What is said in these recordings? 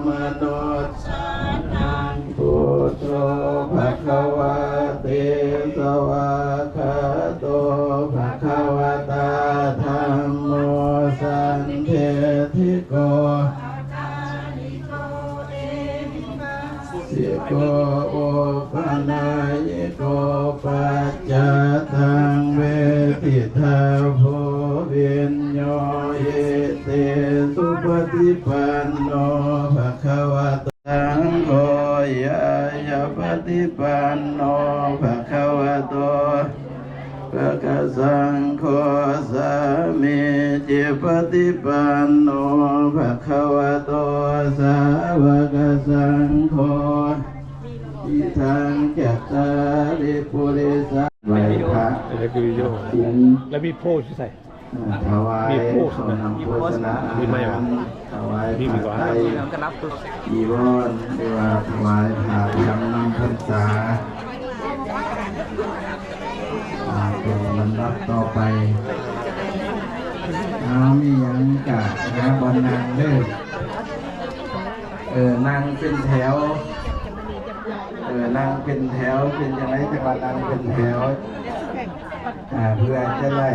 ມະນຸດສານັງ ພຸດໂທ ພະຄະວາ ເຕ ສະວາກຂາໂຕ ພະຄະວະຕາ ທຳໂມ ສັນທິຕິໂກ ສິໂກ ໂອປະນາຍິໂກ ປັດຈະຕັງ ເວທິທາ ໂພ ວິນໂຍ ຫິຕິ ສຸປະຕິປັນໂນ ພະຄະວະຕາ ສັງໂຄ ຍາຍາປະຕິປັນໂນ ພະຄະວະໂຕ ພະຄະສັງໂຄ ສາມີຈິປະຕິປັນໂນ ພະຄະວະໂຕ ສາວະກະສັງໂຄ ອິທັງຈັດຕາລິປຸລິສະ ໄຫວ້ພະ ເອີ ຄືຢູ່ ສິນ ແລ້ວມີໂພດຢູ່ໃສ? ອ່າ ຖວາຍເຂົ້ານ້ຳໂພຊະນາອາຫານ ຖວາຍຜ້າໄຕ ຈີວອນ ຫຼືວ່າຖວາຍຜ້າຈຳນຳພັນສາ ອ່າ ເປັນລຳດັບຕໍ່ໄປ. ເອົາ ມີຫຍັງກະຫາບ່ອນນັ່ງເດີ ເອີ ນັ່ງເປັນແຖວ ເອີ ນັ່ງເປັນແຖວ ເປັນຈັ່ງໃດຈັ່ງວ່ານັ່ງເປັນແຖວ ອ່າ ເພື່ອຈະໄດ້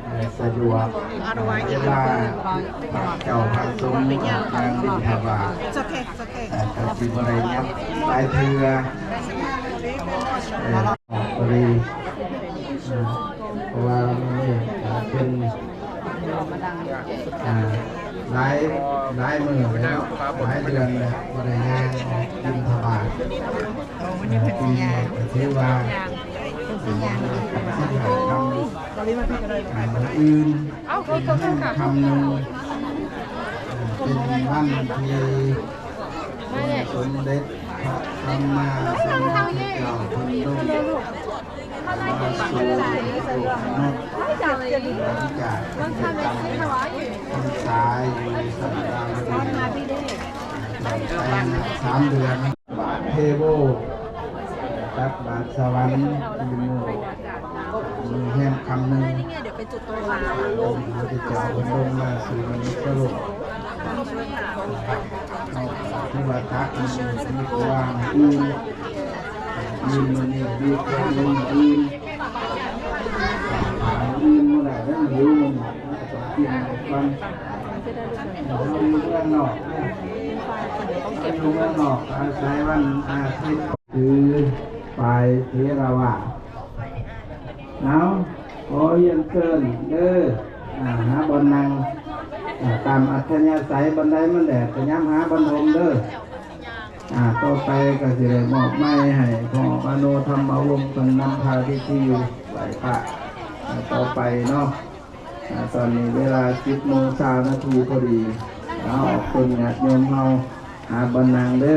ເອີ ສະດວກ ເວລາພະເຈົ້າພະສົງອອກນາງບິນທະບາດ ອ່າ ກໍຊິບໍ່ໄດ້ຫຍັບຫຼາຍເທື່ອ ເອີ ອອກໄປເລີຍ ເອີ ເພາະວ່າມັນເປັນ ອ່າ ຫຼາຍ ຫຼາຍມື້ແລ້ວ ຫຼາຍເດືອນແລ້ວ ບໍ່ໄດ້ຍ່າງອອກບິນທະບາດ ເອີ ປີນີ້ກໍຖືວ່າເປັນວັນທີສິບຫ້າຄ່ຳ ອ່າ ມື້ອື່ນ ເອົາ ເປັນຄ່ຳໜຶ່ງ ເປັນວັນທີ່ສົມເດັດພະສຳມາສຳພຸດທະເຈົ້າເພິ່ນລົງມາສູ່ໂລກມະນຸດ ຫຼັງຈາກເພິ່ນໄດ້ຈຳພັນສາຢູ່ສັນດາວະດີໄປສາມເດືອນ. ບາດເທໂວ ຕັກບາດສະຫວັນ ມື້ ມື້ແຮມຄ່ຳໜຶ່ງ ອົງພະພຸດທະເຈົ້າເພິ່ນລົງມາສູ່ມະນຸດໂລກ ເຮົາຖືວ່າຕັກມື້ນີ້ດີກວ່າມື້ອື່ນ ມື້ນີ້ດີກວ່າມື້ອື່ນ ມື້ອື່ນບໍ່ໄດ້ແລ້ວ ຫິວມື້ນີ້ ເຮົາກໍຕ້ອງກິນກ່ອນ ເຮົາຢູ່ເມືອງນອກ ເຮົາຢູ່ເມືອງນອກ ອາໄສວັນອາທິດ ຄືປາຍເຖລະວາດ. ເອົາ ຂໍຮຽນເຊີນເດີ ອ່າ ຫາບ່ອນນັ່ງ ອ່າ ຕາມອັດທະຍາໄສ ບ່ອນໃດມັນແດດກໍຫຍັບຫາບ່ອນຮົ່ມເດີ. ອ່າ ຕໍ່ໄປກໍຊິໄດ້ມອບໄມໃຫ້ພໍ່ມະໂນທຳມະວົງ ເພິ່ນນຳພາພິທີໄຫວ້ພະ ອ່າ ຕໍ່ໄປເນາະ. ອ່າ ຕອນນີ້ເວລາສິບໂມງຊາວນາທີພໍດີ. ເອົາ ອອກຕົນຍາດໂຍມເຮົາຫາບ່ອນນັ່ງເດີ.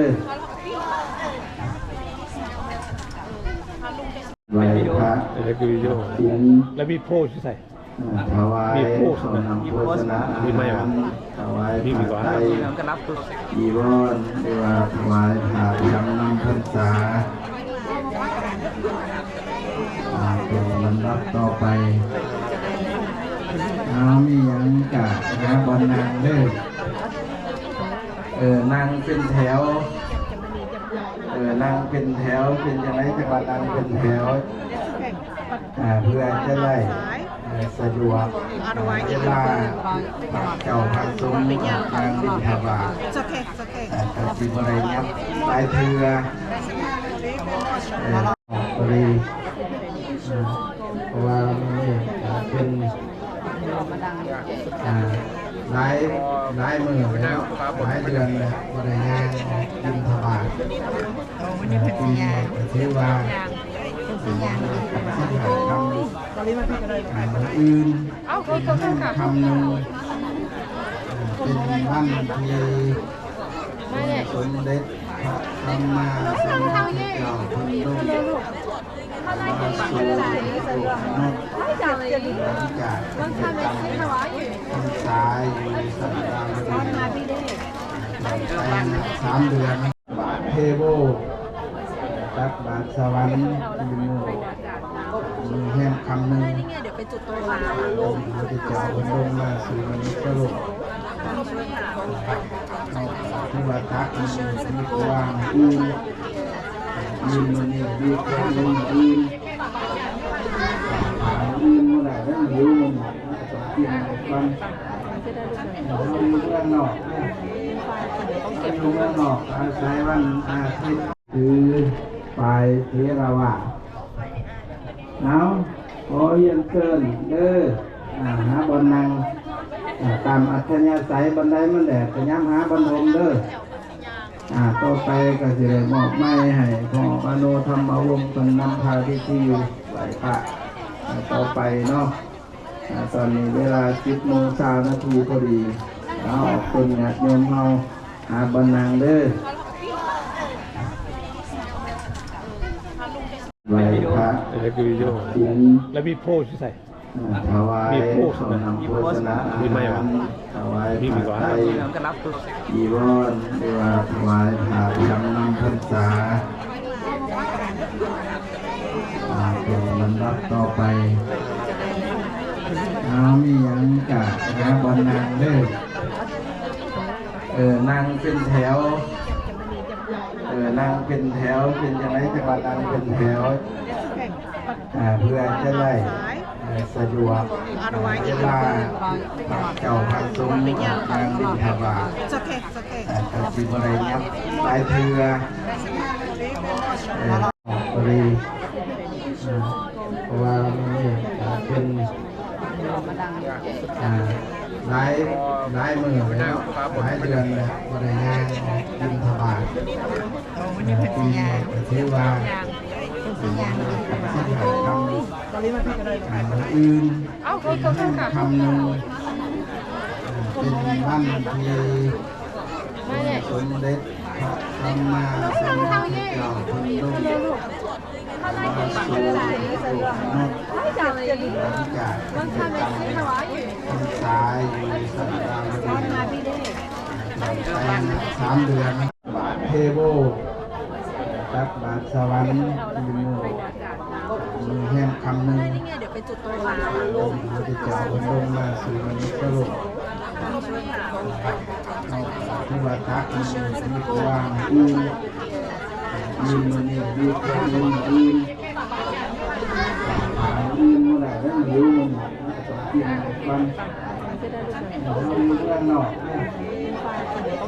ໄຫວ້ພະ ເອີ ຄືຢູ່ ສິນ ແລ້ວມີໂພດຢູ່ໃສ? ອ່າ ຖວາຍເຂົ້ານ້ຳໂພຊະນາອາຫານ ຖວາຍຜ້າໄຕ ຈີວອນ ຫຼືວ່າຖວາຍຜ້າຈຳນຳພັນສາ ອ່າ ເປັນລຳດັບຕໍ່ໄປ. ເອົາ ມີຫຍັງກະຫາບ່ອນນັ່ງເດີ ເອີ ນັ່ງເປັນແຖວ ເອີ ນັ່ງເປັນແຖວ ເປັນຈັ່ງໃດຈັ່ງວ່ານັ່ງເປັນແຖວ ອ່າ ເພື່ອຈະໄດ້ ເອີ ສະດວກ ເວລາພະເຈົ້າພະສົງອອກນາງບິນທະບາດ ອ່າ ກໍຊິບໍ່ໄດ້ຫຍັບຫຼາຍເທື່ອ ເອີ ອອກໄປເລີຍ ເພາະວ່າມັນເປັນ ອ່າ ຫຼາຍ ຫຼາຍມື້ແລ້ວ ຫຼາຍເດືອນແລ້ວ ບໍ່ໄດ້ຍ່າງອອກບິນທະບາດ ເອີ ປີນີ້ກໍຖືວ່າເປັນວັນທີສິບຫ້າຄ່ຳ ອ່າ ມື້ອື່ນ ເປັນຄ່ຳໜຶ່ງ ເປັນວັນທີ່ ສົມເດັດພະສຳມາສຳພຸດທະເຈົ້າເພິ່ນລົງມາສູ່ໂລກມະນຸດ ຫຼັງຈາກເພິ່ນໄດ້ຈຳພັນສາຢູ່ສັນດາວະດີໄປສາມເດືອນ. ບາດເທໂວ ຕັກບາດສະຫວັນ ມື້ ມື້ແຮມຄ່ຳໜຶ່ງ ອົງພະພຸດທະເຈົ້າເພິ່ນລົງມາສູ່ມະນຸດໂລກ ເຮົາກໍຖື ວ່າຕັກມັນມີກວ້າງອື່ນ ອື່ນມັນມີກວ້າງອື່ນ ອື່ນບໍ່ໄດ້ແລ້ວ ຫິວມັນຕ້ອງກິນກ່ອນ. ເຮົາຢູ່ເມືອງນອກເນາະ ເຮົາຢູ່ເມືອງນອກ ອາໄສວັນອາທິດ ຄືປາຍເຖລະວາດ. ເອົາ ຂໍຮຽນເຊີນເດີ ອາ ຫາບ່ອນນັ່ງ ອາ ຕາມອັດທະຍາໄສ ບ່ອນໃດມັນແດດ ກະຫຍັບຫາບ່ອນຮົ່ມເດີ. ອາ ຕໍ່ໄປກະຊິໄດ້ມອບໄມໃຫ້ພໍ່ມະໂນທຳມະວົງ ເພິ່ນນຳພາພິທີໄຫວ້ພະ ອາ ຕໍ່ໄປເນາະ. ອາ ຕອນນີ້ເວລາສິບໂມງຊາວນາທີພໍດີ. ເອົາ ອອກຕົນຍາດໂຍມເຮົາຫາບ່ອນນັ່ງເດີ ໄຫວ້ພະ ເອີ ຄືຢູ່ ສິນ ແລ້ວມີໂພຢູ່ໃສ? ອາ ຖວາຍເຂົ້ານ້ຳໂພຊະນາອາຫານ ຖວາຍຜ້າໄຕ ຈີວອນ ຫຼືວ່າຖວາຍຜ້າຈຳນຳພັນສາ. ອາ ເປັນລຳດັບຕໍ່ໄປ. ເອົາ ມີຫຍັງກະຫາບ່ອນນັ່ງເດີ. ເອີ ນັ່ງເປັນແຖວ ເອີ ນັ່ງເປັນແຖວ ເປັນຈັ່ງໃດຈັ່ງວ່ານັ່ງເປັນແຖວ ອາ ເພື່ອຈະໄດ້ ອາ ສະດວກ ເວລາພະເຈົ້າພະສົງອອກນາງບິນທະບາດ ອາ ກະຊິບໍ່ໄດ້ຫຍັບຫຼາຍເທື່ອ ເອີ ພໍດີ ເພາະວ່າມື້ນີ້ກະເປັນ ອ່າ ຫຼາຍ ຫຼາຍມື້ແລ້ວເນາະ ຫຼາຍເດືອນແລ້ວ ບໍ່ໄດ້ຍ່າງອອກບິນທະບາດ. ເອີ ປີນີ້ກະຖືວ່າເປັນວັນສຳຄັນ ອ່າ ມື້ອື່ນເປັນມື້ຄ່ຳໜຶ່ງ ເປັນວັນທີ່ ສົມເດັດພະສຳມາສຳພຸດທະເຈົ້າເພິ່ນລົງມາສູ່ໂລກມະນຸດ ຫຼັງຈາກເພິ່ນໄດ້ຕັ້ງພັນສາຢູ່ສະຫະລາວະດີ ໄດ້ສາມເດືອນ ບາດເທໂວ ຕັກບາດສະຫວັນ ຢູ່ມື້ ມື້ແຮມຄ່ຳໜຶ່ງ ພະພຸດທະເຈົ້າເພິ່ນລົງມາສູ່ມະນຸດໂລກ ຄືວ່າຕັກມັນມີກວ້າງ ອື່ນ ອື່ນມັນມີກວ້າງອື່ນ ອື່ນບໍ່ໄດ້ແລ້ວ ຫິວມັນຕ້ອງກິນກ່ອນ. ເຮົາຢູ່ເມືອງນອກເນາະ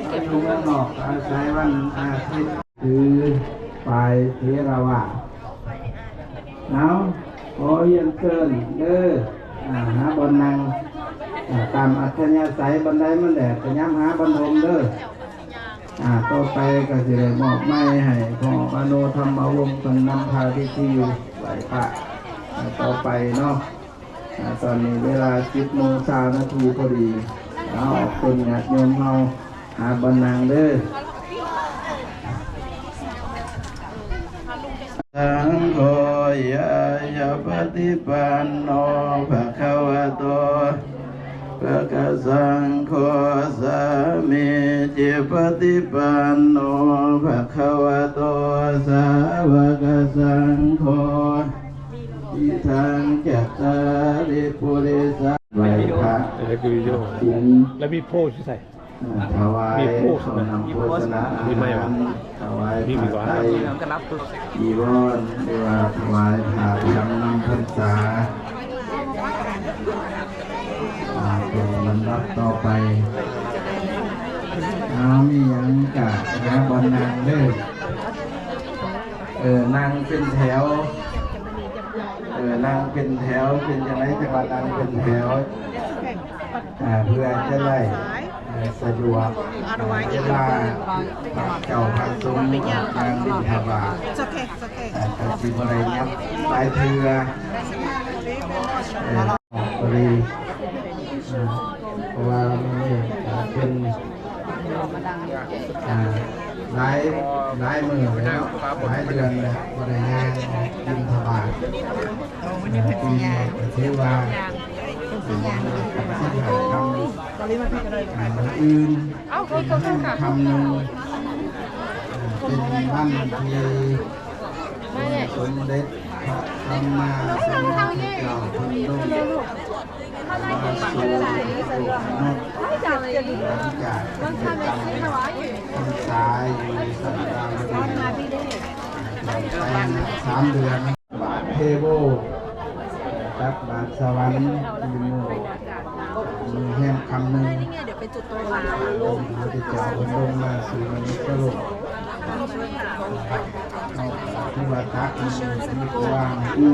ເຮົາຢູ່ເມືອງນອກ ອາໄສວັນອາທິດ ຄືປາຍເຖລະວາດ. ເອົາ ຂໍຮຽນເຊີນເດີ ອາ ຫາບ່ອນນັ່ງ ອາ ຕາມອັດທະຍາໄສ ບ່ອນໃດມັນແດດກະຫຍັບຫາບ່ອນຮົ່ມເດີ. ອາ ຕໍ່ໄປກະຊິໄດ້ມອບໄມໃຫ້ພໍ່ມະໂນທຳມະວົງ ເພິ່ນນຳພາພິທີໄຫວ້ພະ ອາ ຕໍ່ໄປເນາະ. ອາ ຕອນນີ້ເວລາສິບໂມງຊາວນາທີພໍດີ. ເອົາ ອອກຕົນຍາດໂຍມເຮົາຫາບ່ອນນັ່ງເດີ. ສັງໂຄ ຍາຍະປະຕິປັນໂນ ພະຄະວະໂຕ ພະກະສັງໂຄ ສາມີຈິປະຕິປັນໂນ ພະຄະວະໂຕ ສາວະກະສັງໂຄ ອີທັງຈັດຕາລິປຸລິສະ ໄຫວ້ພະ ເອີ ຄືຢູ່ ສິນ ແລ້ວມີໂພຢູ່ໃສ? ອ່າ ຖວາຍເຂົ້ານ້ຳໂພຊະນາອາຫານ ຖວາຍຜ້າໄຕ ຈີວອນ ຫຼືວ່າຖວາຍຜ້າຈຳນຳພັນສາ. ອ່າ ເປັນລຳດັບຕໍ່ໄປ. ເອົາ ມີຫຍັງກະຫາບ່ອນນັ່ງເດີ. ເອີ ນັ່ງເປັນແຖວ ເອີ ນັ່ງເປັນແຖວ ເປັນຈັ່ງໃດຈັ່ງວ່ານັ່ງເປັນແຖວ ອ່າ ເພື່ອຈະໄດ້ ເອີ ສະດວກ ເວລາພະເຈົ້າພະສົງອອກນາງບິນທະບາດ ອ່າ ກະຊິບໍ່ໄດ້ຫຍັບຫຼາຍເທື່ອ ເອີ ພໍດີ ເພາະວ່າມື້ນີ້ກະເປັນ ອ່າ ຫຼາຍ ຫຼາຍມື້ແລ້ວເນາະ ຫຼາຍເດືອນແລ້ວ ບໍ່ໄດ້ຍ່າງອອກບິນທະບາດ. ເອີ ປີນີ້ກະຖືວ່າເປັນວັນສຳຄັນ ອ່າ ມື້ອື່ນເປັນມື້ຄ່ຳໜຶ່ງ ເປັນວັນທີ່ສົມເດັດພະສຳມາສຳພຸດທະເຈົ້າເພິ່ນລົງມາສູ່ໂລກມະນຸດ ຫຼັງຈາກເພິ່ນໄດ້ຕັ້ງພັນ ສາມເດືອນ ບາດເທໂວ ຕັກບາດສະຫວັນ ມື້ແຮມຄ່ຳໜຶ່ງ ພະພຸດທະເຈົ້າເພິ່ນລົງມາສູ່ມະນຸດໂລກ ເຮົາກໍຖືວ່າຕັກມື້ນີ້ດີກວ່າມື້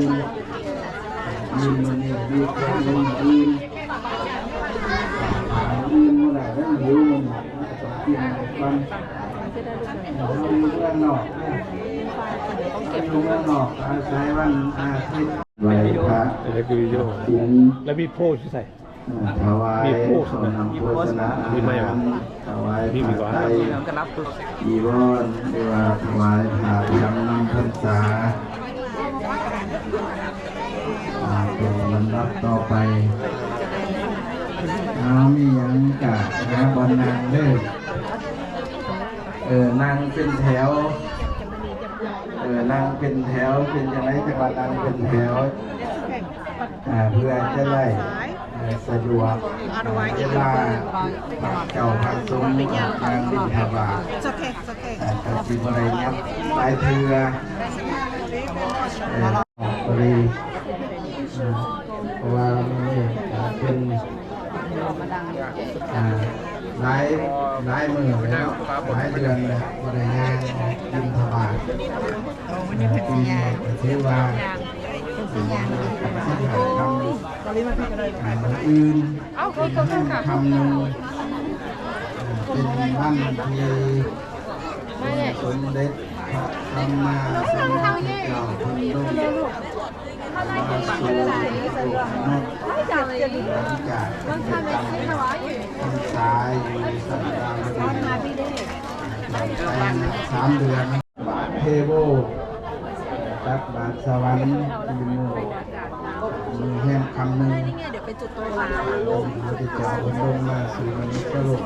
ອື່ນ ມື້ນີ້ດີກວ່າມື້ອື່ນ ມື້ອື່ນບໍ່ໄດ້ແລ້ວ ຫິວມື້ນີ້ ເຮົາກໍຕ້ອງກິນກ່ອນ ເຮົາຢູ່ເມືອງນອກເດ້ ເຮົາຢູ່ເມືອງນອກ ອາໄສວັນອາທິດ ໄຫວ້ພະ ເຮັດວິດີໂອ ສິນ ແລ້ວມີໂພສຢູ່ໃສ? ອ່າ ຖວາຍເຂົ້ານ້ຳໂພຊະນາອາຫານ ຖວາຍຜ້າໄຕ ຈີວອນ ຫຼືວ່າຖວາຍຜ້າຈຳນຳພັນສາ ອ່າ ເປັນລຳດັບຕໍ່ໄປ ເອົາ ມີຫຍັງກະຫາບ່ອນນັ່ງເດີ ເອີ ນັ່ງເປັນແຖວ ເອີ ນັ່ງເປັນແຖວ ເປັນຈັ່ງໃດ ຈັ່ງວ່ານັ່ງເປັນແຖວ ອ່າ ເພື່ອຈະໄດ້ ເອີ ສະດວກ ເວລາພະເຈົ້າພະສົງອອກມາບິນທະບາດ It's okay, it's okay. ອ່າ ກໍຊິບໍ່ໄດ້ຫຍັບຫຼາຍເທື່ອ ເອີ ກໍດີ ເພາະວ່າມື້ນີ້ກໍເປັນ ອ່າ ຫຼາຍ ຫຼາຍມື້ແລ້ວເນາະ ຫຼາຍເດືອນແລ້ວ ບໍ່ໄດ້ຍ່າງອອກບິນທະບາດ ເອີ ປີນີ້ກໍຖືວ່າ ອ່າ ມື້ອື່ນ ເປັນມື້ຄ່ຳໜຶ່ງ ເປັນວັນທີ່ ສົມເດັດພະສຳມາສຳພຸດທະເຈົ້າເພິ່ນລົງມາສູ່ໂລກມະນຸດ ຫຼັງຈາກເພິ່ນໄດ້ຈຳພັນສາຢູ່ສັນດາວະດີ ໄປສາມເດືອນ ບາດເທໂວ ຕັກບາດສະຫວັນ ມື້ແຮມຄ່ຳໜຶ່ງ ພະພຸດທະເຈົ້າເພິ່ນລົງມາສູ່ມະນຸດໂລກ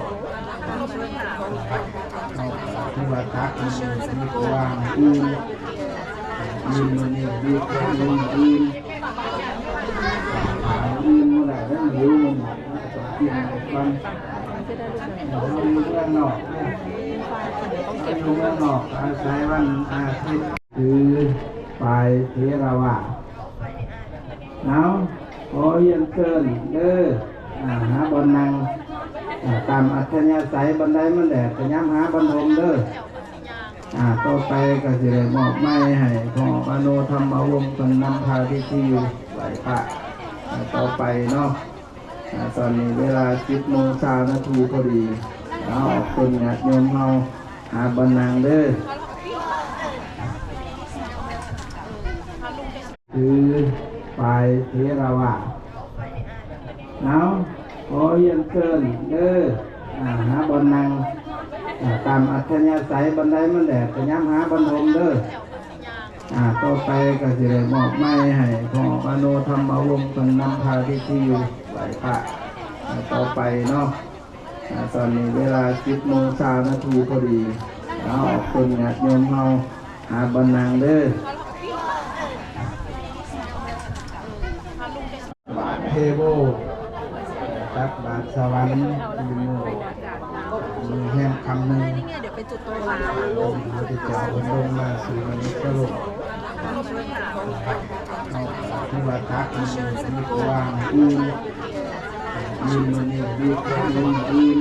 ເຮົາກໍຖືວ່າຕັກມື້ນີ້ດີກວ່າມື້ອື່ນ ມື້ນີ້ດີກວ່າມື້ອື່ນ ມື້ອື່ນບໍ່ໄດ້ແລ້ວ ຫິວມື້ນີ້ ເຮົາກໍຕ້ອງກິນກ່ອນ ເຮົາຢູ່ເມືອງນອກເດ້ ເຮົາຢູ່ເມືອງນອກ ອາໄສວັນອາທິດ ຄືຝ່າຍເຖລະວາດ ເອົາ ຂໍຮຽນເຊີນເດີ ອ່າ ຫາບ່ອນນັ່ງ ອ່າ ຕາມອັດທະຍາໄສ ບ່ອນໃດມັນແດດ ກະຫຍັບຫາບ່ອນຮົ່ມເດີ ອ່າ ຕໍ່ໄປກະຊິໄດ້ມອບໄມໃຫ້ພໍ່ມະໂນທຳມະວົງ ເພິ່ນນຳພາພິທີໄຫວ້ພະ ອ່າ ຕໍ່ໄປເນາະ. ອ່າ ຕອນນີ້ເວລາສິບໂມງຊາວນາທີພໍດີ ເອົາ ເອົາ ເພິ່ນຍາດໂຍມເຮົາຫາບ່ອນນັ່ງເດີ ຄືຝ່າຍເຖລະວາດ ເອົາ ຂໍຮຽນເຊີນເດີ ອ່າ ຫາບ່ອນນັ່ງ ອ່າ ຕາມອັດທະຍາໄສ ບ່ອນໃດມັນແດດ ກະຫຍັບຫາບ່ອນຮົ່ມເດີ. ອ່າ ຕໍ່ໄປກໍຊິໄດ້ມອບໄມໃຫ້ພໍ່ມະໂນທຳມະວົງ ເພິ່ນນຳພາພິທີໄຫວ້ພະ ອ່າ ຕໍ່ໄປເນາະ. ອ່າ ຕອນນີ້ເວລາສິບໂມງຊາວນາທີພໍດີ ເອົາ ເອົາ ເພິ່ນຍາດໂຍມເຮົາຫາບ່ອນນັ່ງເດີ ບາດເທໂວ ຕັກບາດສະຫວັນ ມື້ແຮມຄ່ຳໜຶ່ງ ພະພຸດທະເຈົ້າເພິ່ນລົງມາສູ່ມະນຸດໂລກ ເຮົາກໍຖືວ່າຕັກມື້ນີ້ດີກວ່າມື້ອື່ນ ມື້ນີ້ດີກວ່າມື້ອື່ນ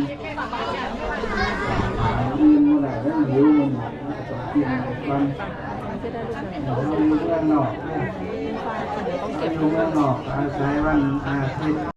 ມື້ອື່ນບໍ່ໄດ້ແລ້ວ ຫິວມື້ນີ້ ເຮົາກໍຕ້ອງກິນກ່ອນ ເຮົາຢູ່ເມືອງນອກເດ້ ເຮົາຢູ່ເມືອງນອກ ອາໄສວັນອາທິດ